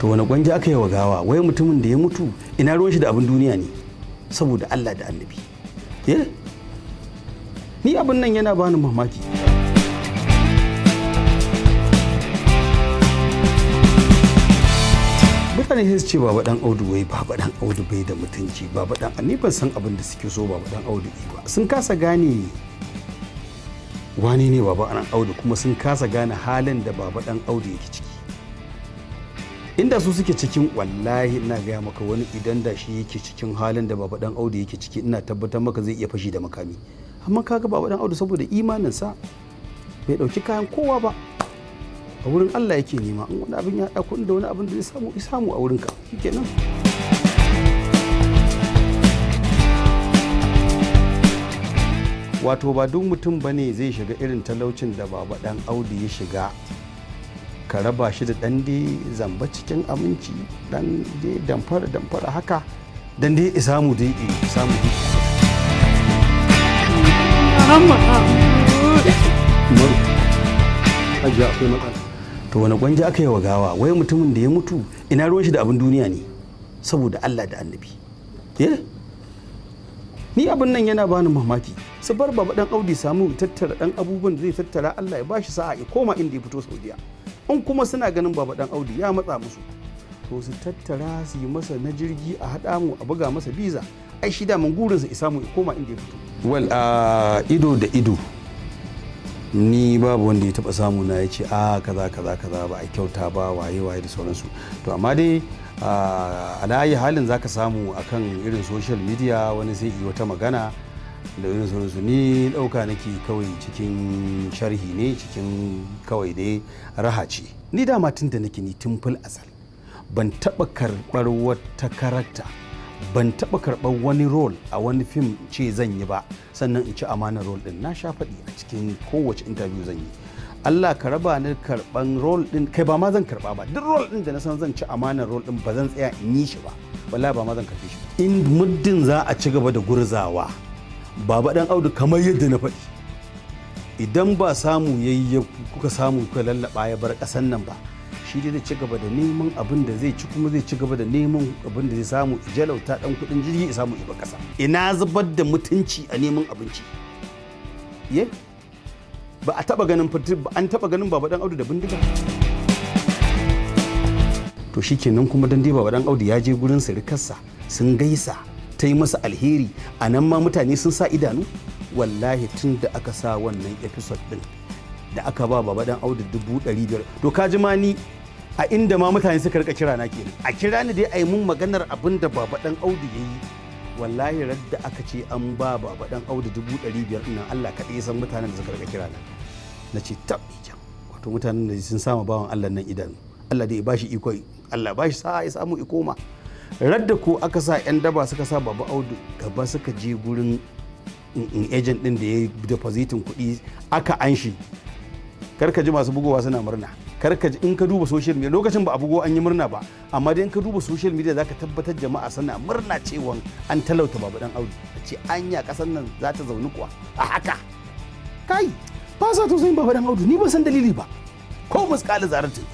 To wani gwanja aka yi wa gawa? Wai mutumin da ya mutu, ina ruwan shi da abin duniya ne? Saboda Allah da Annabi. Eh, ni abin nan yana bani mamaki. Mutane sai su ce Baba Dan Audu, wai Baba Dan Audu bai da mutunci. Baba Dan, ni ban san abin da suke so Baba Dan Audu yi ba. Sun kasa gane wani ne Baba Dan Audu, kuma sun kasa gane halin da Baba Dan Audu yake ciki. Inda su suke cikin, wallahi ina gaya maka, wani idan da shi yake cikin halin da Baba Dan Audu yake ciki, ina tabbatar maka zai iya fashi da makami. Amma kaga Baba Dan Audu, saboda imaninsa, bai dauki kayan kowa ba. A wurin Allah yake nema. In wani abin ya haɗa kuɗin da wani abin da zai samu, ya samu a wurinka, shikenan. Wato ba duk mutum ba ne zai shiga irin talaucin da Baba Dan Audu ya shiga, ka raba shi da ɗan dai zamba cikin aminci, ɗan dai damfara damfara haka, dan dai samu, dai samu dai. Umaru, Hajiya, akwai matsala. To wani gwanja aka yi wa gawa? Wai mutumin da ya mutu, ina ruwan shi da abin duniya ne? Saboda Allah da Annabi. Eh, ni abin nan yana bani mamaki. Su bar Baba Dan Audi samu tattara dan abubuwan da zai tattara, Allah ya bashi sa'a, ya koma inda ya fito, Saudiya. In kuma suna ganin Baba Dan Audi ya matsa musu, to su tattara su yi masa na jirgi, a haɗa mu a buga masa biza. Ai shi da mun gurinsa ya samu ya koma inda ya fito. Well, ido da ido ni babu wanda ya taba samu na ya ce a kaza kaza kaza, ba a kyauta ba, waye waye da sauransu. To amma dai a halin zaka samu akan irin social media wani sai yi wata magana da irin sauransu. Ni dauka nake kawai cikin sharhi ne, cikin kawai dai raha ce. Ni dama tun da nake, ni tun fil asal ban taba karbar wata character, ban taba karɓar wani role a wani fim ce zan yi ba, sannan in ci amanar role din. Na sha faɗi a cikin kowace interview zan yi. Allah ka raba ni karɓan role din. Kai, ba ma zan karɓa ba. Duk role din da na san zan ci amanar role din, ba zan tsaya in yi shi ba. Wallahi ba ma zan karɓe shi. In muddin za a ci gaba da gurzawa Baba Dan Audu, kamar yadda na faɗi, idan ba samu yayi kuka samu kuka lallaba ya bar ƙasan nan ba, shi dai zai ci gaba da neman abin da zai ci, kuma zai ci gaba da neman abin da zai samu jalauta dan kudin jirgi ya samu iba kasa. Ina zubar da mutunci a neman abinci? Ye, ba a taba ganin, an taba ganin Baba Dan Audu da bindiga? To shikenan. Kuma dan dai Baba Dan Audu ya je gurin sirikarsa sun gaisa, ta yi masa alheri, a nan ma mutane sun sa idanu. Wallahi tun da aka sa wannan episode din da aka ba Baba Dan Audu 500,000, to ka ji ma ni a inda ma mutane suka rika kira na kenan. A kira ni dai a yi mun maganar abin da Baba Dan Audu ya yi. Wallahi radda aka ce an ba Baba Dan Audu 500,000 nan, Allah kaɗai san mutanen da suka rika kira na. Na ce tab jan, wato mutanen da sun sama bawan Allah nan idanu. Allah dai ya bashi iko, Allah bashi sa'a ya samu ikoma. Radda ko aka sa yan daba suka sa Baba Audu gaba, suka je gurin agent din da ya depositin kuɗi aka anshi, karka ji masu bugowa suna murna. Karka ji, in ka duba social media lokacin ba a bugo an yi murna ba, amma dai in ka duba social media zaka tabbatar jama'a suna murna cewa an talauta Baba Dan Audu. A ce anya kasan nan za ta zauni kuwa a haka? Kai, ba sa tausayin Baba Dan Audu. Ni ban san dalili ba, ko muskali zaratin.